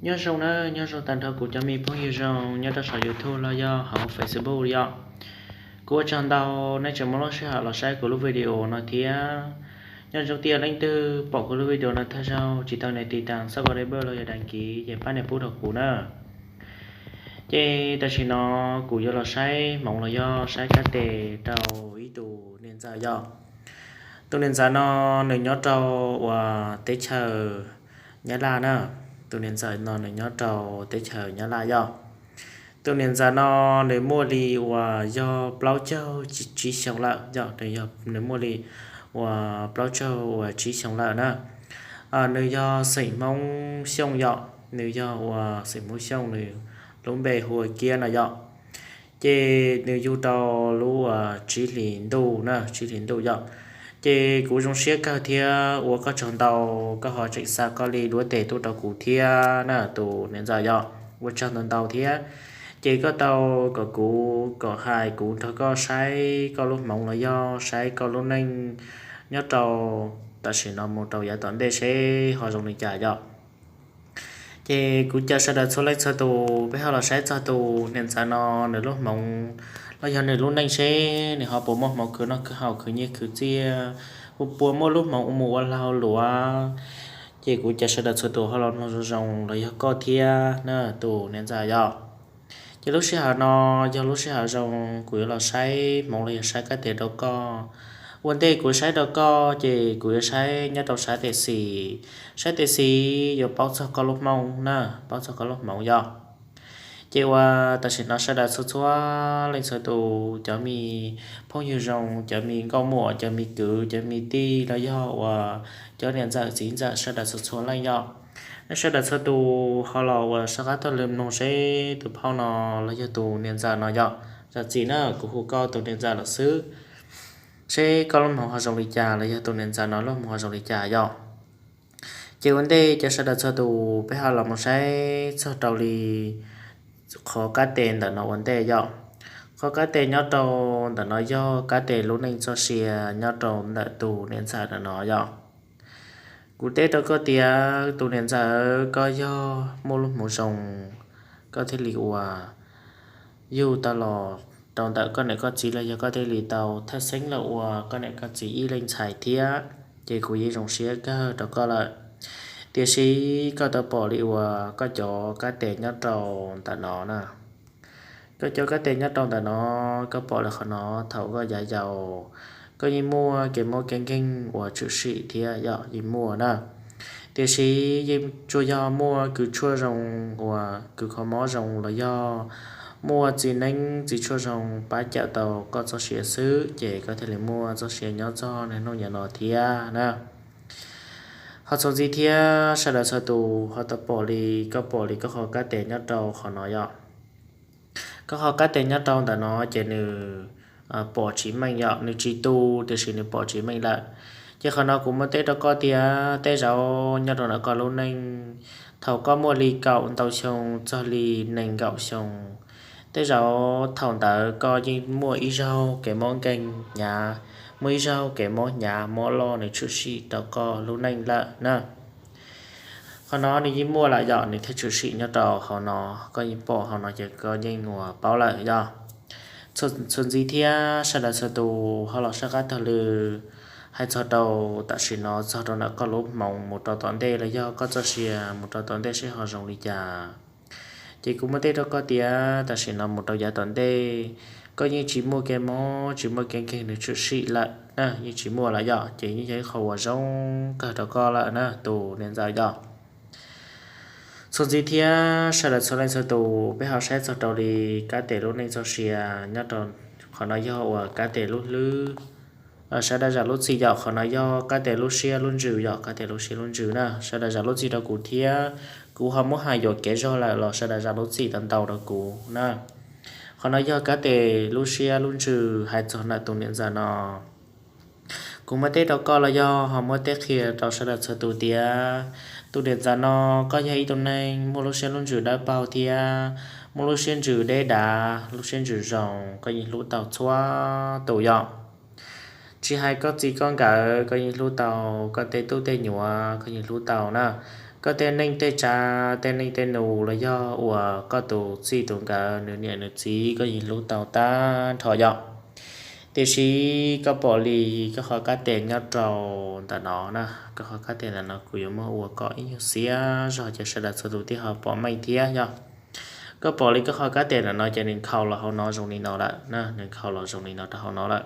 Nyob zoo na, nyob zoo tag nrho kuv cov me phooj ywg zoo nyob rau saum YouTube los yog hauv Facebook yom. Kuv ua tsaug ntau nej tseem muaj lub sij hawm los saib kuv lub video no thiab. Nyob zoo tias leej twg pom kuv lub video no thawj zaug tsis tau nias tiv tas xab kos dej bawj los yog das kiv ces pab nias pub rau kuv na. Ces tam sim no kuv yuav los saib hmoov los yog saib kab tes rau ib tus niam ntxawm yom. Tus niam ntxawm no nws nyob rau uas teb chaws Nyab Laj na. Tus niam ntxawm no nws nyob rau teb chaws Nyab Laj yom. Tus niam ntxawm no nws muaj li uas yog plaub caug tsib xyoo lawm yom, nws muaj li uas plaub caug uas tsib xyoo lawm na. Nws yog xeem Hmoob Xyooj yom, nws yog uas xeem Hmoob Xyooj, nws lub npe hu ua Kiab no yom. Ces nws yug rau lub uas tsib hlis ntuj na, tsib hlis ntuj yom. Ces kuv zoo siab kawg thiab ua koj tsaug ntau, koj ho tseem xa koj li duab tes tuaj rau kuv thiab na tus niam ntxawm yom, ua tsaug ntau ntau thiab. Ces koj tau kom kuv kom hais kuv nrog koj saib koj lub hmoov los yog saib koj lub neej nyob rau tam sim no mus rau yav tom ntej seb ho zoo li cas yom. Ces kuv caw sawv daws txhua leej txhua tus peb ho los saib txog tus niam ntxawm no nws lub hmoov los yog nws lub neej seb nws ho puas muaj hmoov khwv noj khwv haus khwv nyiaj khwv txiaj, puas muaj lub hmoov mus ua lag luam. Ces kuv caw sawv daws txhua tus ho los mloog zoo zoo los yog koj thiab na tus niam ntxawm yom. Ces lub sij hawm no yog lub sij hawm zoo kuv yuav los saib hmoov los yog saib kab tes rau koj. Ua ntej kuv saib rau koj ces kuv yuav saib nyob rau sab tes xis, sab tes xis yuav paub txog koj lub hmoov na, paub txog koj lub hmoov yom. Ces ua tam sim no sawv daws txhua txhua leej txhua tus, cov me phooj ywg zoo, cov me nkauj muam, cov me kwv, cov me tij los yog uas cov niam ntxawm txiv ntxawm sawv daws txhua txhua leej yom. Nej sawv daws txhua tus ho los uas soj qab taug lw mloog seb tus phauj no los yog tus niam ntxawm no yom. Zam txim na kuv hu koj tus niam ntxawm lawm xwb, seb koj lub hmoov ho zoo li cas los yog tus niam ntxawm no lub hmoov ho zoo li cas yom. Ces ua ntej cov sawv daws txhua tus peb ho los mus saib txog rau li qhov kab tes ntawm no ua ntej yom. Qhov kab tes nyob rau ntawm no yog kab tes lub neej txoj sia nyob rau ntawm tus niam ntxawm ntawm no yom. Kuv teb rau koj tias tus niam ntxawm koj yog muaj lub hmoov zoo, koj thiaj li uas yug tau los rau ntawm koj niam koj txiv los yog koj thiaj li tau thaj xeeb los ua koj niam koj txiv ib leej ntxhais thiab. Ces kuv yeej zoo siab kawg rau koj lawm. Tiam sis koj tau pom li uas koj cov kab tes nyob rau ntawm no na, koj cov kab tes nyob rau ntawm no, koj pom li qhov no, thaum koj yav yaus koj yeej muaj kev mob kev nkeeg uas tshwm sim thiab yom, yeej muaj na. Tiam sis yeej tsuas yog muaj kws tshuaj zoo uas kws kho mob zoo los yog muaj txiv neeb txiv tshuaj zoo pab cawm tau koj txoj sia xwb ces koj thiaj li muaj txoj sia nyob txog niaj hnub niam no thiab na. Ho txuas ntxiv thiab sawv daws txhua tus ho tau pom li koj pom li koj qhov kab tes nyob rau qhov no yom. Koj qhov kab tes nyob rau ntawm no ces nws pom tsis meej yom, nws tsis tu tiam sis nws pom tsis meej lawm. Ces qhov no kuv muab teb rau koj tias tej zaum nyob rau ntawm koj lub neej, thaum koj muaj li kaum ntau xyoo txog li nees nkaum xyoo, tej zaum thaum ntawd koj yeej muaj ib zaug kev mob nkeeg hnyav, muaj ib zaug kev mob hnyav mob loj nws tshwm sim rau koj lub neej lawm na. Qhov no nws yeej muaj lawm yom, nws thiaj tshwm sim nyob rau hauv no, koj yeej pom hauv no ces koj yeej uas paub lawm yom. Txuas ntxiv thiab sawv daws txhua tus ho los soj qab taug lw hais txog rau tam sim no txog rau ntawm koj lub hmoov mus rau tom ntej los yog koj txoj sia mus rau tom ntej seb ho zoo li cas. Ces kuv muab teb rau koj tias tam sim no mus rau yav tom ntej koj yeej tsis muaj kev mob tsis muaj kev nkeeg nws tshwm sim lawm na, yeej tsis muaj lawm yom, ces yeej yog ib qho uas zoo kawg rau koj lawm na tus niam ntxawm yom. Txuas ntxiv thiab sawv daws txhua leej txhua tus peb ho saib txog rau li kab tes lub neej txoj sia nyob rau qhov no yog uas kab tes lub hlwb. Sawv daws zam lub txim yom, qhov no yog kab tes lub siab lub ntsws yom, kab tes lub siab lub ntsws na, sawv daws zam lub txim rau kuv thiab. Kuv ho muab hais yuam kev zog lawm los sawv daws zam lub txim tau ntau rau kuv na. Qhov no yog kab tes lub siab lub ntsws hais txog ntawm tus niam ntxawm no. Kuv muab teb rau koj los yog ho muab teb qhia rau sawv daws txhua tus tias tus niam ntxawm no koj yog ib tug neeg muaj lub siab lub ntsws dawb paug thiab muaj lub siab ntsws deb dav, lub siab ntsws zoo, koj yeej hlub tau txhua tus yom. Tsis hais koj txiv koj nkawm koj yeej hlub tau, koj tej tub tej nyuam koj yeej hlub tau na, koj tej neej tej tsav, tej neej tej nus los yog uas koj tus txij tus nkawm nws niam nws txiv koj yeej hlub tau tag nrho yom. Tiam sis koj pom li koj qhov kab tes nyob rau ntawm no na, koj qhov kab tes ntawm no kuv yuav muab ua kom ib nyuag xiav zog ces sawv daws txhua tus thiaj ho pom meej thiab yog. Koj pom li koj qhov kab tes ntawm no ces nws nkhaus los hauv no zoo li no lawm na, nws nkhaus los zoo li no rau hauv no lawm.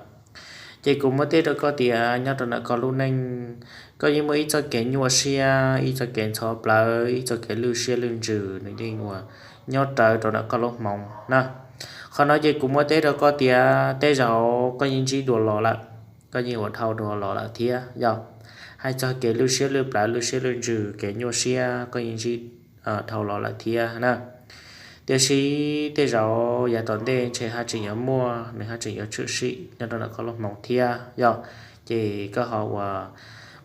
Ces kuv muab teb rau koj tias nyob rau ntawm koj lub neej, koj yeej muaj ib txoj kev nyuaj siab, ib txoj kev ntxhov plawv, ib txoj kev lwj siab lwj ntsws nws yeej uas nyob rawv rau ntawm koj lub hmoov na. Qhov no ces kuv muab teb rau koj tias tej zaum koj yeej ntsib dua los lawm, koj yeej uas dhau dua los lawm thiab yog. Hais txog kev lwj siab lwj plawv, lwj siab lwj ntsws, kev nyuaj siab koj yeej ntsib dhau los lawm thiab na. Tiam sis tej zaum yav tom ntej ntshe haj tseem yuav muaj, nws haj tseem yuav tshwm sim nyob rau ntawm koj lub hmoov thiab yog. Ces koj ho uas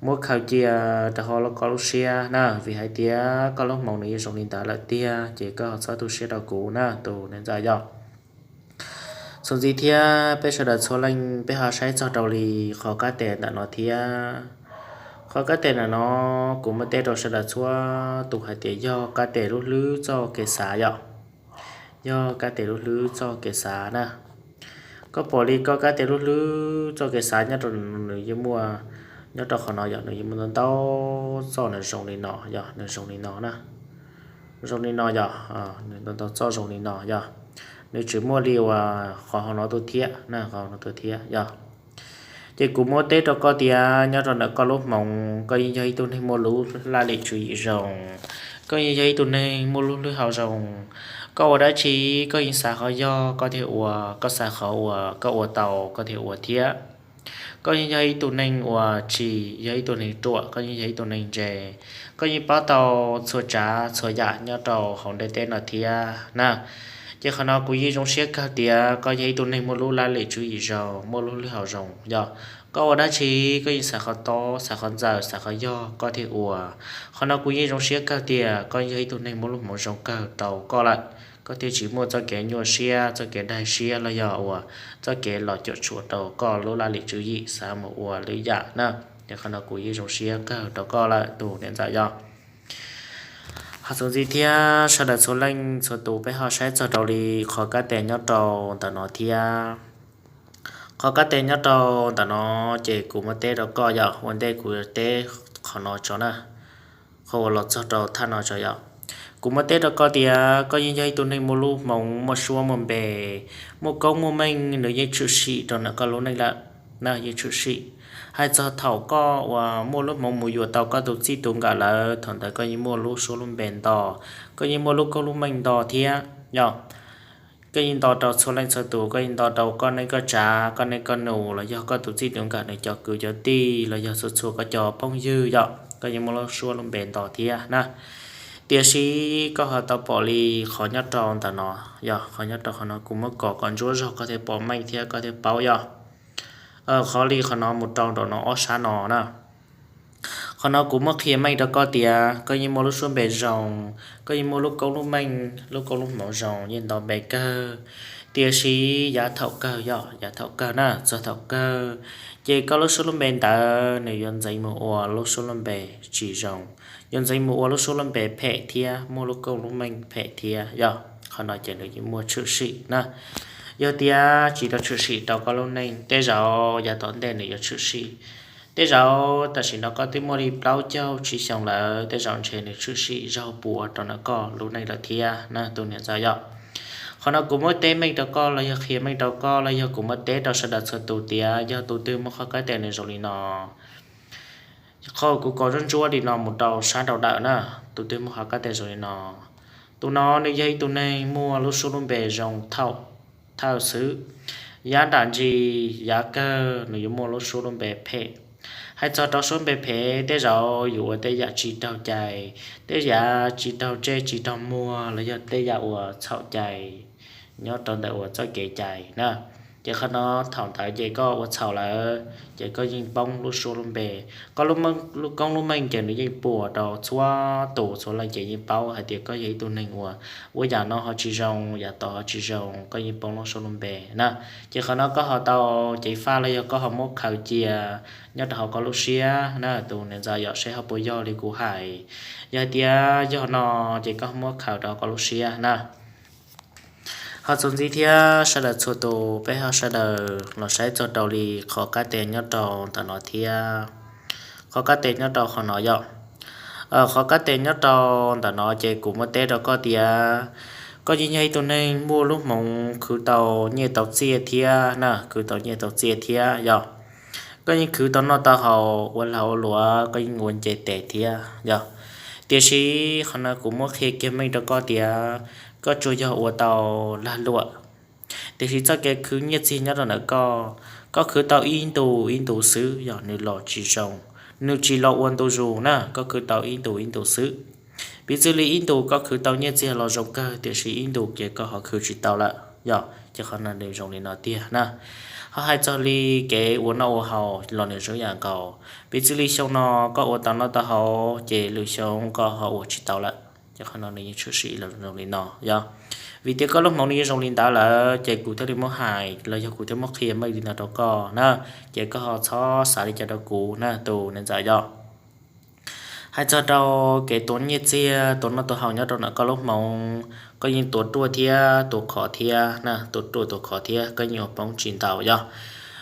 muab khaws cia rau hauv koj lub siab na, vim hais tias koj lub hmoov nws yeej zoo li ntawd lawm tiag, ces koj ho txhob tu siab rau kuv na tus niam ntxawm yog. Txuas ntxiv thiab peb sawv daws txhua leej peb ho saib txog rau li qhov kab tes ntawm no thiab. Qhov kab tes ntawm no kuv muab teb rau sawv daws txhua tus hais tias yog kab tes lub hlwb txoj kev xav yom. Yog kab tes lub hlwb txoj kev xav na. Koj pom li koj kab tes lub hlwb txoj kev xav nyob rau nws yeej muaj, nyob rau qhov no yog nws yeej muaj ntau ntau txoj nws zoo li no yog, nws zoo li no na. Zoo li no yog, nws ntau ntau txoj zoo li no yog. Nws tsis muaj li uas qhov hauv no tuaj thiab na, qhov hauv no tuaj thiab yog. Ces kuv muab teb rau koj tias nyob rau ntawm koj lub hmoov koj yeej yog ib tug neeg muaj lub laj lim tswv yim zoo, koj yeej yog ib tug neeg muaj lub hlwb hau zoo. Koj ua dab tsi koj yeej xav qhov yog koj thiaj ua, koj xav qhov uas koj ua tau koj thiaj ua thiab. Koj yeej yog ib tug neeg uas tsis yog ib tug neeg ruam, koj yeej yog ib tug neeg ntse, koj yeej paub tau txhua tsav txhua yam nyob rau hauv ntiaj teb no thiab na. Ces qhov no kuv yeej zoo siab kawg tias koj yog ib tug neeg muaj lub laj lim tswv yim zoo, muaj lub hlwb hau zoo yog. Koj ua dab tsi koj yeej xav qhov tob, xav qhov ntxaws, xav qhov yog koj thiaj ua. Qhov no kuv yeej zoo siab kawg tias koj yog ib tug neeg muaj lub hmoov zoo kawg rau koj lawm, koj thiaj tsis muaj txoj kev nyuaj siab, txoj kev daig siab los yog uas txoj kev los cuam tshuam rau koj lub laj lim tswv yim xav mus ua lwm yam na. Ces qhov no kuv yeej zoo siab kawg rau koj lawm tus niam ntxawm yog. Ho txuas ntxiv thiab sawv daws txhua leej txhua tus peb ho saib txog rau li qhov kab tes nyob rau ntawm no thiab. Qhov kab tes nyob rau ntawm no ces kuv muab teb rau koj yog, ua ntej kuv teb qhov no tso na, qhov uas los txog rau thaj no tso yog. Kuv muab teb rau koj tias koj yeej yog ib tug neeg muaj lub hmoov muaj suab muaj npe, muaj koob muaj meej, nws yeej tshwm sim rau ntawm koj lub neej lawm na, yeej tshwm sim. Hais txog thaum koj uas muaj lub hmoov mus yuav tau koj tus txij tus nkawm lawm, thaum ntawd koj yeej muaj lub suab lub npe nto, koj yeej muaj lub koob lub meej nto thiab yog. Koj yeej nto rau txhua leej txhua tus, koj yeej nto rau koj neej koj tsav, koj neej koj nus los yog koj tus txij tus nkawm nws cov kwv cov tij los yog txhua txhua koj cov phooj ywg yog, koj yeej muaj lub suab lub npe nto thiab na. Tiam sis koj ho tau pom li qhov nyob rau ntawm no yog, qhov nyob rau qhov no kuv muab kom kom ntsuab zog koj thiaj pom meej thiab koj thiaj paub yog. Qhov li qhov no mus rau nraum no ob sab no na. Qhov no kuv muab qhia meej rau koj tias koj yeej muaj lub suab npe zoo, koj yeej muaj lub koob lub meej, lub koob lub hmoov zoo yeej nto npe kawg. Tiam sis yav thaum kawg yog, yav thaum kawg na, txog thaum kawg ces koj lub suab lub npe ntawd nws yuav ntxeev mus ua lub suab lub npe tsis zoo, yuav ntxeev mus ua lub suab lub npe phem thiab muaj lub koob lub meej phem thiab yog. Qhov no ces nws yeej muaj tshwm sim na. Yog tias tsis tau tshwm sim rau koj lub neej, tej zaum yav tom ntej nws yuav tshwm sim. Tej zaum tam sim no koj twb muaj li plaub caug tsib xyoos lawm, tej zaum ntshe nws tshwm sim zaug puav rau ntawm koj lub neej lawm thiab na tus niam ntxawm yog. Qhov no kuv muab teb meej rau koj los yog qhia meej rau koj los yog kuv muab teb rau sawv daws txhua tus tias yog tus twg muaj qhov kab tes nws zoo li no, qhov kuv kom ntsuab ntsuab li no mus rau sab nraum ntawm na, tus twg muaj qhov kab tes zoo li no, tus no nws yog ib tug neeg muaj lub suab lub npe zoo thaum thawj xwb. Yav nram ntsis yav kawg nws yuav muaj lub suab lub npe phem. Hais txog rau suab npe phem tej zaum yus ua tej yam tsis raug cai, tej yam tsis raug ntsej tsis raug muag los yog tej yam uas txhaum cai nyob rau ntawm uas txoj kev cai na. Ces qhov no thaum ntawd ces koj ua txhaum lawm ces koj yeej poob lub suab lub npe. Koj lub koob lub meej ces nws yeej puas rau txhua tus txhua leej ces yeej paub hais tias koj yog ib tug neeg uas ua yam no ho tsis zoo, yam tod ho tsis zoo, koj yeej poob lub suab lub npe na. Ces qhov no koj ho tau ceev faj los yog koj ho muab khaws cia nyob rau hauv koj lub siab na tus niam ntxawm yom, seb ho puas yog li kuv hais. Yog hais tias yog no ces koj muab khaws rau koj lub siab na. Ho txuas ntxiv thiab sawv daws txhua tus peb ho sawv daws los saib txog rau li qhov kab tes nyob rau ntawm no thiab. Qhov kab tes nyob rau qhov no yom. Qhov kab tes nyob rau ntawm no ces kuv muab teb rau koj tias koj yeej yog ib tug neeg muaj lub hmoov khwv tau nyiaj tau txiaj thiab na, khwv tau nyiaj tau txiaj thiab yom. Koj yeej khwv tau noj tau haus ua lag ua luam, koj yeej ua nce tes thiab yom. Tiam sis qhov no kuv muab qhia kiag meej rau koj tias koj tsuas yog ua tau lag luam. Tiam sis txoj kev khwv nyiaj txiag nyob rau ntawm koj, koj khwv tau ib ntu ib ntu xwb yog nws los tsis zoo, nws tsis los ua ntu zus na, koj khwv tau ib ntu ib ntu xwb. Piv txwv li ib ntu koj khwv tau nyiaj txiag los zoo kawg tiam sis ib ntu ces koj ho khwv tsis tau lawm yom, ces qhov no nws zoo li no tiag na. Ho hais txog li kev ua noj ua haus los nws zoo yam nkaus. Piv txwv li xyoo no koj ua tau noj tau haus ces lwm xyoo koj ho ua tsis tau lawm, ces qhov no nws yeej tshwm sim los zoo li no yom. Vim tias koj lub hmoov nws yeej zoo li ntawd lawm ces kuv thiaj li muab hais los yog kuv thiaj muab qhia meej li no rau koj na, ces koj ho txhob xav li cas rau kuv na tus niam ntxawm yom. Hais txog rau kev tuav nyiaj txiag tuav noj tuav haus nyob rau ntawm koj lub hmoov, koj yeej tuav ruaj thiab tuav khov thiab na, tuav ruaj tuav khov thiab koj yeej ua poob tsis ntau yom.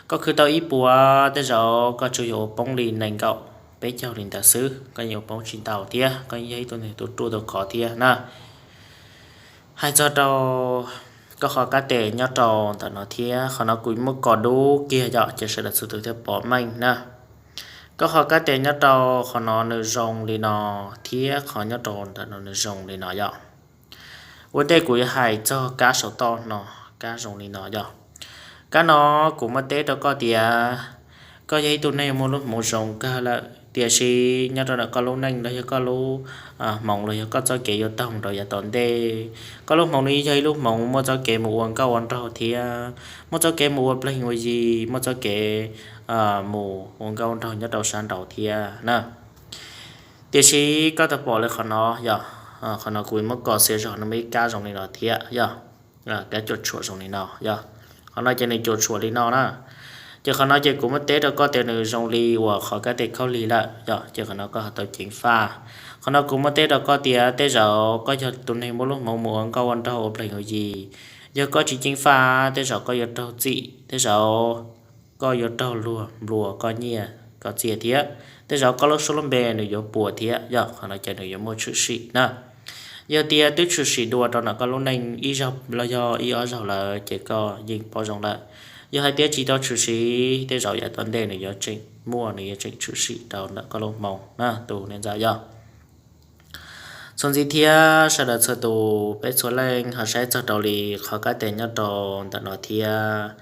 Koj khwv tau ib puas tej zaum koj tsuas yog ua poob li nees nkaum peb caug li ntawd xwb, koj yeej ua poob tsis ntau thiab koj yeej yog ib tug neeg tuav ruaj tuav khov thiab na. Hais txog rau koj qhov kab tes nyob rau ntawm no thiab, qhov no kuv muab kos dub kiag yom ces sawv daws txhua tus thiaj pom meej na. Koj qhov kab tes nyob rau qhov no nws zoo li no thiab qhov nyob rau ntawm no nws zoo li no yom. Ua ntej kuv yuav hais txog kab saum toj no, kab zoo li no yom. Kab no kuv muab teb rau koj tias koj yog ib tug neeg muaj lub hmoov zoo kawg lawm tiam sis nyob rau ntawm koj lub neej los yog koj lub hmoov los yog koj txoj kev yuav taug rau yav tom ntej, koj lub hmoov nws yog ib lub hmoov muaj txoj kev mus ua nkauj ua nraug thiab muaj txoj kev mus ua pleeg ua yi, muaj txoj kev mus ua nkauj ua nraug nyob rau sab nraud thiab na. Tiam sis koj tau pom li qhov no yog, qhov no kuv muab kos xiav zog no muaj ib kab zoo li no thiab yog, kab cuam tshuam zoo li no yog. Qhov no ces nws cuam tshuam li no na. Ces qhov no ces kuv muab teb rau koj tias nws zoo li uas qhov kab tes khaub lig lawm yog, ces qhov no koj ho tau ceev faj. Qhov no kuv muab teb rau koj tias tej zaum koj yog tus neeg muaj lub hmoov mus ua nkauj ua nraug ua pleeg ua yi, yog koj tsis ceev faj tej zaum koj yuav raug txim, tej zaum koj yuav raug luag nplua koj nyiaj koj txiag thiab tej zaum koj lub suab lub npe nws yuav puas thiab yog, qhov no ces nws yuav muaj tshwm sim na. Yog tias twb tshwm sim dua rau ntawm koj lub neej ib zaug los yog ib ob zaug lawm ces koj yeej pom zoo lawm. Yog hais tias tsis tau tshwm sim tej zaum yav tom ntej nws yuav tseem muaj, nws yuav tseem tshwm sim rau ntawm koj lub hmoov na tus niam ntxawm yog. Txuas ntxiv thiab sawv daws txhua tus peb txhua leej ho saib txog rau li qhov kab tes nyob rau ntawm no thiab.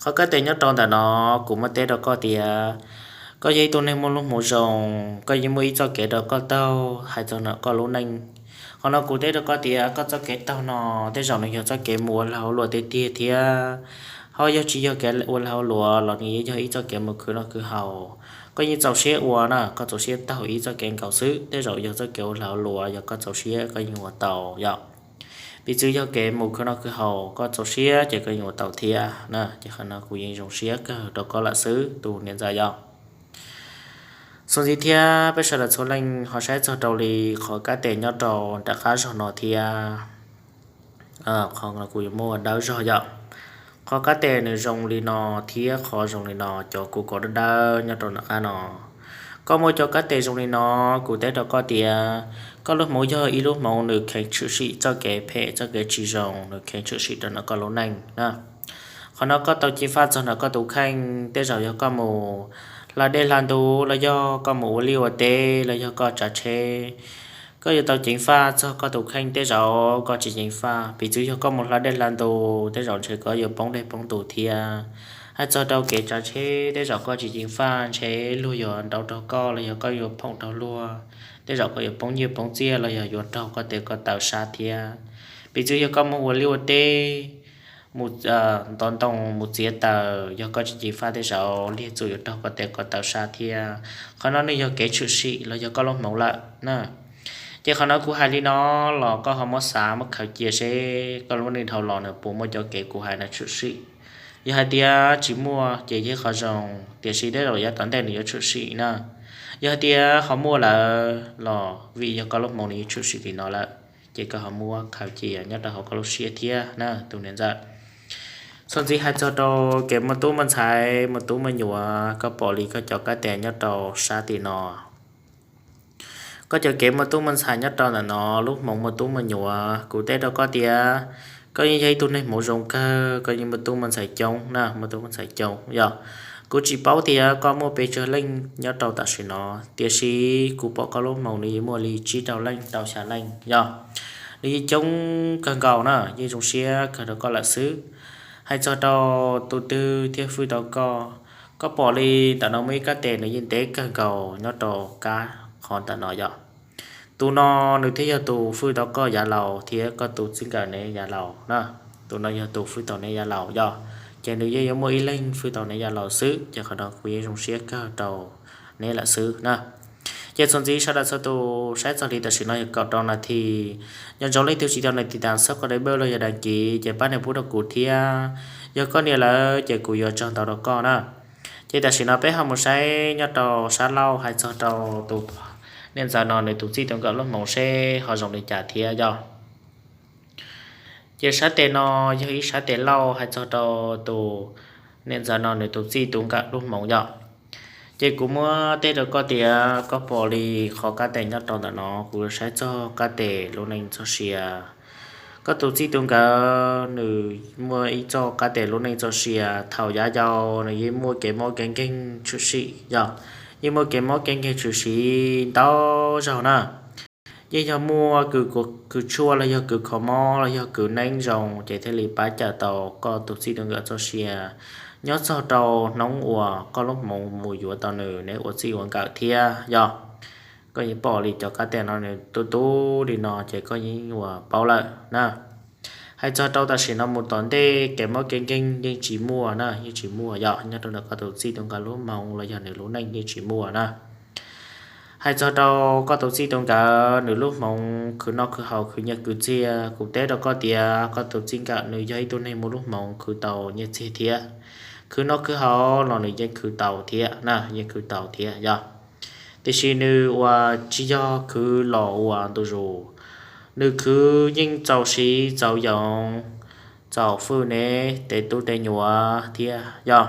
Qhov kab tes nyob rau ntawm no kuv muab teb rau koj tias koj yog ib tug neeg muaj lub hmoov zoo, koj yeej muaj ib txoj kev rau koj taug hais txog ntawm koj lub neej. Qhov no kuv teb rau koj tias koj txoj kev taug no tej zaum nws yog txoj kev mus ua lag ua luam tiag tiag thiab, ho yog tsis yog kev ua lag ua luam los nws yeej yog ib txoj kev mus khwv noj khwv haus. Koj yeej txaus siab ua na, koj txaus siab taug ib txoj kev nkaus xwb, tej zaum yog txoj kev ua lag ua luam yog koj txaus siab koj yeej ua tau yom. Piv txwv yog kev mus khwv noj khwv haus koj txaus siab ces koj yeej ua tau thiab na, ces qhov no kuv yeej zoo siab kawg rau koj lawm xwb tus niam ntxawm yom. Txuas ntxiv thiab peb sawv daws txhua leej ho saib txog rau li qhov kab tes nyob rau nram qab zog no thiab. Qhov no kuv yuav muab ua dawb zog yom. Qhov kab tes nws zoo li no thiab qhov zoo li no, cov kuv kov dawb dawb nyob rau nram qab no. Koj muaj cov kab tes zoo li no, kuv teb rau koj tias koj lub hmoov yog ib lub hmoov nws kheev tshwm sim txoj kev phem txoj kev tsis zoo, nws kheev tshwm sim rau ntawm koj lub neej na. Qhov no koj tau ceev faj txog ntawm koj tus kheej, tej zaum yog koj mus hla dej hla ntu los yog koj mus ua liaj ua teb los yog koj tsav tsheb, koj yuav tau ceev faj txog koj tus kheej, tej zaum koj tsis ceev faj. Piv txwv yog koj mus hla dej hla ntu, tej zaum ntshe koj yuav poob dej poob ntu thiab. Hais txog rau kev tsav tsheb, tej zaum koj tsis ceev faj ntshe luag yuav nrauv raug koj los yog koj yuav phoom raug luag, tej zaum koj yuav poob nyiaj poob txiaj los yog yuav raug koj tes koj taw sab thiab. Piv txwv yog koj mus ua liaj ua teb, ntov ntoo mus txiav taws, yog koj tsis ceev faj tej zaum liag txus yuav raug koj tes koj taw sab thiab. Qhov no nws yog kev tshwm sim los yog koj lub hmoov lawm na. Ces qhov no kuv hais li no los koj ho muab xav muab khaws cia seb koj lub neej dhau los nws puas muaj cov kev kuv hais no tshwm sim. Yog hais tias tsis muaj ces yog qhov zoo, tiam sis tej zaum yav tom ntej nws yuav tshwm sim na. Yog hais tias ho muaj lawm los vim yog koj lub hmoov nws yuav tshwm sim li no lawm, ces koj ho muab khaws cia nyob rau hauv koj lub siab thiab na tus niam ntxawm. Txuas ntxiv hais txog rau kev muaj tub muaj ntxhais muaj tub muaj nyuam, koj pom li koj cov kab tes nyob rau sab tim no, koj cov kev muaj tub muaj ntxhais nyob rau ntawm no, lub hmoov muaj tub muaj nyuam, kuv teb rau koj tias koj yeej yog ib tug neeg hmoov zoo kawg, koj yeej muaj tub muaj ntxhais coob na, muaj tub muaj ntxhais coob yog. Kuv tsis paub tias koj muaj pes tsawg leej nyob rau tam sim no, tiam sis kuv pom koj lub hmoov nws yeej muaj li tsib rau leej rau xya leej yog. Nws yeej coob kawg nkaus na, yeej zoo siab kawg rau koj lawm xwb. Hais txog rau tus twg thiaj hwj tau koj, koj pom li ntawm no muaj ib kab tes nws yeej ntev kawg nkaus nyob rau kab qhov ntawm no yog. Tus no nws thiaj yog tus hwj tau koj yav laus thiab koj tus txij nkawm neb yav laus na. Tus no yog tus hwj tau neb yav laus yog, ces nws yeej yuav muaj ib leeg hwj tau neb yav laus xwb, ces qhov no kuv yeej zoo siab kawg rau neb lawm xwb na. Ces txuas ntxiv sawv daws txhua tus saib txog li tam sim no yog kaum rau nas this, nco ntsoov leej twg tsis tau nias tiv tas xab kos dai bawj los yog đăng ký ces pab nias pub rau kuv thiab. Yog koj nias lawm ces kuv yuav tso ntau rau koj na. Ces tam sim no peb ho mus saib nyob rau sab laug hais txog rau tus niam ntxawm no nws tus txij tus nkawm lub hmoov seb ho zoo li cas thiab yog. Ces sab tes no yog ib sab tes laug hais txog rau tus niam ntxawm no nws tus txij tus nkawm lub hmoov yog. Ces kuv muab teb rau koj tias koj pom li qhov kab tes nyob rau ntawm no, kuv yuav saib txog kab tes lub neej txoj sia. Koj tus txij tus nkawm nws muaj ib txoj kab tes lub neej txoj sia, thaum yav yau nws yeej muaj kev mob kev nkeeg tshwm sim yog, yeej muaj kev mob kev nkeeg tshwm sim ntau zaug na. Yeej yog muaj kws tshuaj los yog kws kho mob los yog kws neeb zoo ces thiaj li pab cawm tau koj tus txij tus nkawm txoj sia. Nyob txog rau hnub uas koj lub hmoov mus yuav tau nws neb ua txij ua nkawm thiab yog. Koj yeej pom li cov kab tes no nws tu tu li no ces koj yeej ua paub lawm na. Hais txog rau tam sim no mus tom ntej kev mob kev nkeeg yeej tsis muaj na, yeej tsis muaj yog nyob rau ntawm koj tus txij tus nkawm lub hmoov los yog nws lub neej yeej tsis muaj na. Hais txog rau koj tus txij tus nkawm nws lub hmoov khwv noj khwv haus khwv nyiaj khwv txiag, kuv teb rau koj tias koj tus txij nkawm nws yog ib tug neeg muaj lub hmoov khwv tau nyiaj txiag thiab. Khwv noj khwv haus los nws yeej khwv tau thiab na, yeej khwv tau thiab yog. Tiam sis nws uas tsis yog khwv los ua ntu zus, nws khwv yeej txaus siv txaus yoov, txaus fwj neb tej tub tej nyuam thiab yog.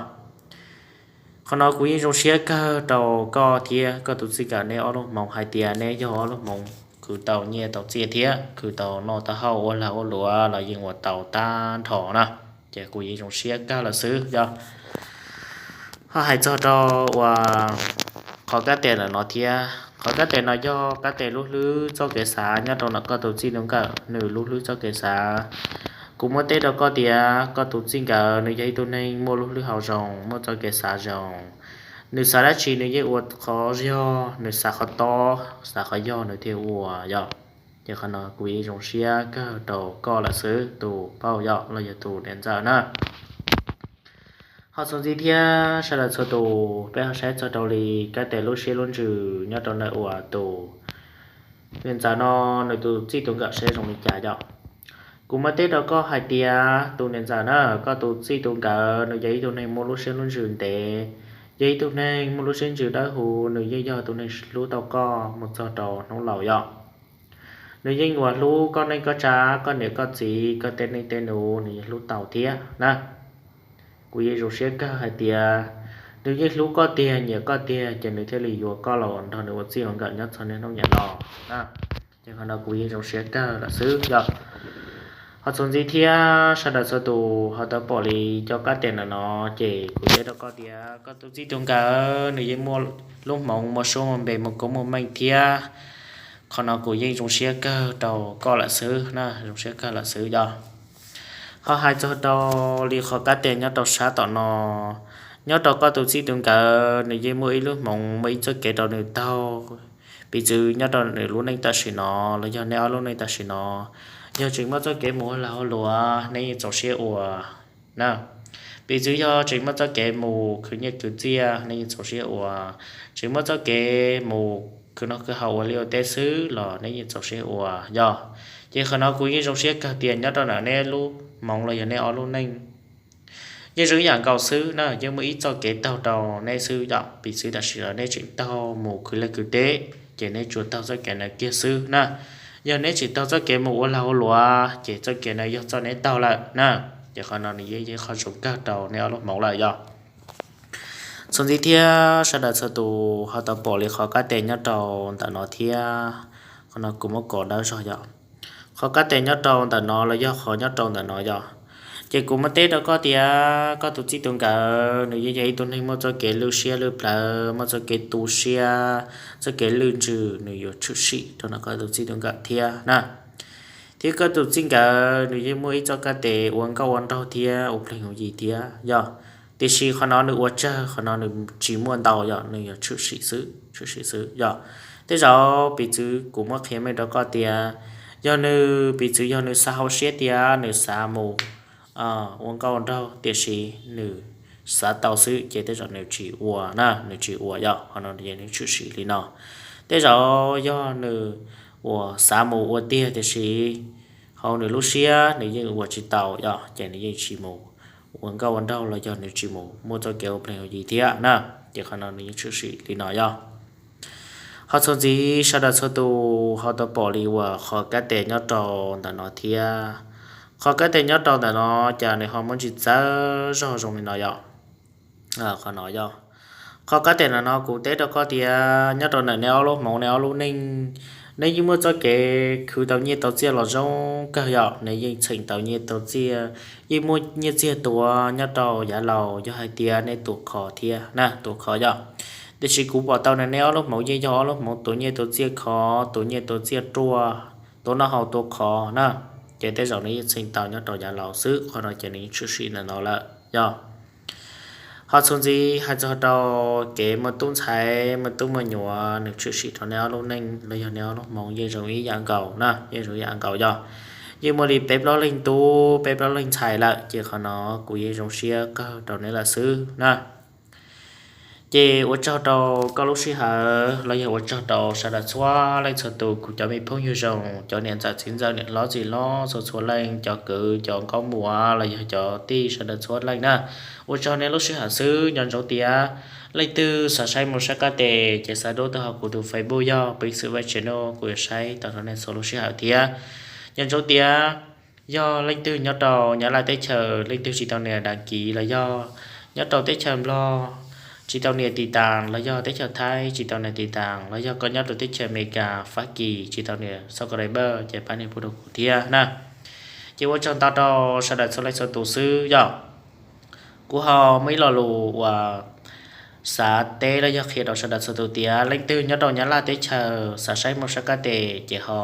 Qhov no kuv yeej zoo siab kawg rau koj thiab koj tus txij nkawm neb ob lub hmoov hais tias neb yog ob lub hmoov khwv tau nyiaj tau txiaj thiab khwv tau noj tau haus ua lag ua luam los yeej ua tau tag nrho na. Ces kuv yeej zoo siab kawg lawm xwb yog. Ho hais txog rau uas qhov kab tes ntawm no thiab, qhov kab tes no yog kab tes lub hlwb txoj kev xav nyob rau ntawm koj tus txij tus nkawm nws lub hlwb txoj kev xav. Kuv muab teb rau koj tias koj tus txij nkawm nws yog ib tug neeg muaj lub hlwb hau zoo, muaj txoj kev xav zoo. Nws xav dab tsi nws yeej ua qhov yog, nws xav qhov tob xav qhov yog nws thiaj ua yog. Ces qhov no kuv yeej zoo siab kawg rau koj lawm xwb tus phauj yog los yog tus niam ntxawm na. Ho txuas ntxiv thiab sawv daws txhua tus peb ho saib txog rau li kab tes lub siab lub ntsws nyob rau ntawm uas tus niam ntxawm no nws tus txij tus nkawm seb zoo li cas yog. Kuv muab teb rau koj hais tias tus niam ntxawm na, koj tus txij tus nkawm nws yog ib tug neeg muaj lub siab lub ntsws ntev, yog ib tug neeg muaj lub siab ntsws dawb huv, nws yeej yog tus neeg hlub tau koj mus txog rau hnub laus yog. Nws yeej uas hlub koj neej koj tsav, koj niam koj txiv, koj tej neej tej nus nws yeej hlub tau thiab na. Kuv yeej zoo siab kawg hais tias nws yeej hlub koj tiag nyiam koj tiag ces nws thiaj li yuav koj los nrog nws ua txij ua nkawm nyob txog niaj hnub niam no na. Ces qhov no kuv yeej zoo siab kawg lawm xwb yog. Ho txuas ntxiv thiab sawv daws txhua tus ho tau pom li cov kab tes ntawm no, ces kuv teb rau koj tias koj tus txij tus nkawm nws yeej muaj lub hmoov muaj suab muaj npe muaj koob muaj meej thiab. Qhov no kuv yeej zoo siab kawg rau koj lawm xwb na, zoo siab kawg lawm xwb yog. Ho hais txog rau li qhov kab tes nyob rau sab tom no, nyob rau koj tus txij tus nkawm nws yeej muaj ib lub hmoov muaj ib txoj kev rau nws taug, piv txwv nyob rau nws lub neej tam sim no los yog neb ob lub neej tam sim no, Yog tseem muaj txoj kev mus ua lag ua luam, neb yeej txaus siab ua na. Piv txwv yog tseem muaj txoj kev mus khwv nyiaj khwv txiaj, neb yeej txaus siab ua. Tseem muaj txoj kev mus khwv noj khwv haus ua liaj ua teb xwb los neb yeej txaus siab ua yog. Ces qhov no kuv yeej zoo siab kawg tias nyob rau ntawm neb lub hmoov los yog neb ob lub neej yeej zoo ib yam nkaus xwb na, yeej muaj ib txoj kev taug rau neb xwb yom. Piv txwv tam sim no neb tseem taug mus khwv liaj khwv teb, ces neb tsuas taug txoj kev ntawd kiag xwb na. Yog neb tseem taug txoj kev mus ua lag ua luam, ces txoj kev ntawd yog txoj neb taug lawm na. Ces qhov no nws yeej yog qhov zoo kawg rau neb ob lub hmoov lawm yog. Txuas ntxiv thiab sawv daws txhua tus ho tau pom li qhov kab tes nyob rau ntawm no thiab. Qhov no kuv muab kom dawb zog yog qhov kab tes nyob rau ntawm no los yog qhov nyob rau ntawm no yog. Ces kuv muab teb rau koj tias koj tus txij tus nkawm nws yeej yog ib tug neeg muaj txoj kev lwj siab lwj plawv, muaj txoj kev tu siab, txoj kev lwj ntsws, nws yuav tshwm sim rau ntawm koj tus txij tus nkawm thiab na. Thiab koj tus txij nkawm nws yeej muaj ib txoj kab tes ua nkauj ua nraug thiab ua plees ua yi thiab yog. Tiam sis qhov no nws ua tsawg, qhov no nws tsis muaj ntau yog, nws yuav tshwm sim xwb, tshwm sim xwb yog. Tej zaum piv txwv kuv muab qhia meej rau koj tias yog nws, piv txwv yog nws xav hauv siab tias nws xav mus ua nkauj ua nraug, tiam sis nws xav tau xwb ces tej zaum nws tsis ua na, nws tsis ua yog, qhov no nws tshwm sim li no. Tej zaum yog nws uas xav mus ua tiag, tiam sis hauv nws lub siab nws yeej ua tsis tau yog, ces nws yeej tsis mus ua nkauj ua nraug los yog nws tsis mus muaj txoj kev ua plees ua yi thiab na. Ces qhov no nws yeej tshwm sim li no yog. Ho txuas ntxiv sawv daws txhua tus ho tau pom li uas qhov kab tes nyob rau ntawm no thiab. Qhov kab tes nyob rau ntawm no cas nws ho muab ntsis txawv zog zoo li no yog. Qhov no yog qhov kab tes ntawm no kuv teb rau koj tias nyob rau ntawm neb ob lub hmoov, neb ob lub neej, neb yeej muaj txoj kev khwv tau nyiaj tau txiaj los zoo kawg yog, neb yeej txheem tau nyiaj tau txiaj, yeej muaj nyiaj txiag tuav nyob rau yav laus yog hais tias neb tuav khov thiab na, tuav khov yog. Tiam sis kuv pom tau na neb ob lub hmoov yeej yog ob lub hmoov tuav nyiaj tuav txiaj khov, tuav nyiaj tuav txiaj ruaj, tuav noj haus tuav khov na. Ces tej zaum nws yeej txheem tau nyob rau yav laus xwb, qhov no ces nws yeej tshwm sim ntawm no lawm yog. Ho txuas ntxiv hais txog rau kev muaj tub ntxhais muaj tub muaj nyuam, nws tshwm sim rau neb ob lub neej los yog neb ob lub hmoov yeej zoo ib yam nkaus na, yeej zoo ib yam nkaus yog. Yeej muaj li peb plaub leeg tub peb plaub leeg ntxhais lawm, ces qhov no kuv yeej zoo siab kawg rau neb lawm xwb na. Ces ua tsaug rau koj lub sij hawm los yog ua tsaug rau sawv daws txhua leej txhua tus, kuv cov me phooj ywg zoo, cov niam ntxawm txiv ntxawm niam hlob txiv hlob txhua txhua leej, cov kwv cov nkauj muam los yog cov tij sawv daws txhua leej na. Ua tsaug nej lub sij hawm xwb, nco ntsoov tias leej twg xav saib mus saib kab tes ces xa duab tuaj hauv kuv tus Facebook yog Peev Xwm Vaj Channel, kuv yuav saib tau rau nej txhua lub sij hawm thiab. Nco ntsoov tias yog leej twg nyob rau Nyab Laj teb chaws, leej twg tsis tau nias đăng ký los yog nyob rau teb chaws Nplog tsis tau nias tiv tas los yog teb chaws Thaib tsis tau nias tiv tas los yog koj nyob rau teb chaws Amelikas, Fab Kis tsis tau nias subscribe ces pab nias pub rau kuv thiab na. Ces ua tsaug ntau rau sawv daws txhua leej txhua tus xwb yog. Kuv ho muaj ib lo lus uas xav teb los yog qhia rau sawv daws txhua tus tias leej twg nyob rau Nyab Laj teb chaws xav saib mus saib kab tes ces ho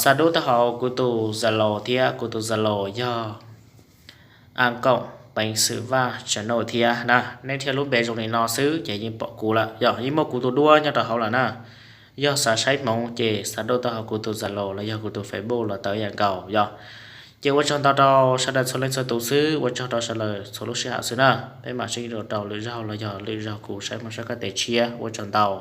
xa duab tuaj hauv kuv tus Zalo thiab, kuv tus Zalo yog a còng Peev Xwm Vaj Channel thiab na. Nej thiaj lub npe zoo li no xwb ces yeej pom kuv lawm yog, yeej muaj kuv tus duab nyob rau hauv lawm na. Yog xav saib hmoov ces xa duab tuaj hauv kuv tus Zalo los yog kuv tus Facebook los tau ib yam nkaus yog. Ces ua tsaug ntau rau sawv daws txhua leej txhua tus xwb, ua tsaug rau sawv daws txhua lub sij hawm xwb na. Peb mam sib ntsib rau lwm zaug los yog lwm zaug kuv saib mus saib kab tes tshiab, ua tsaug ntau.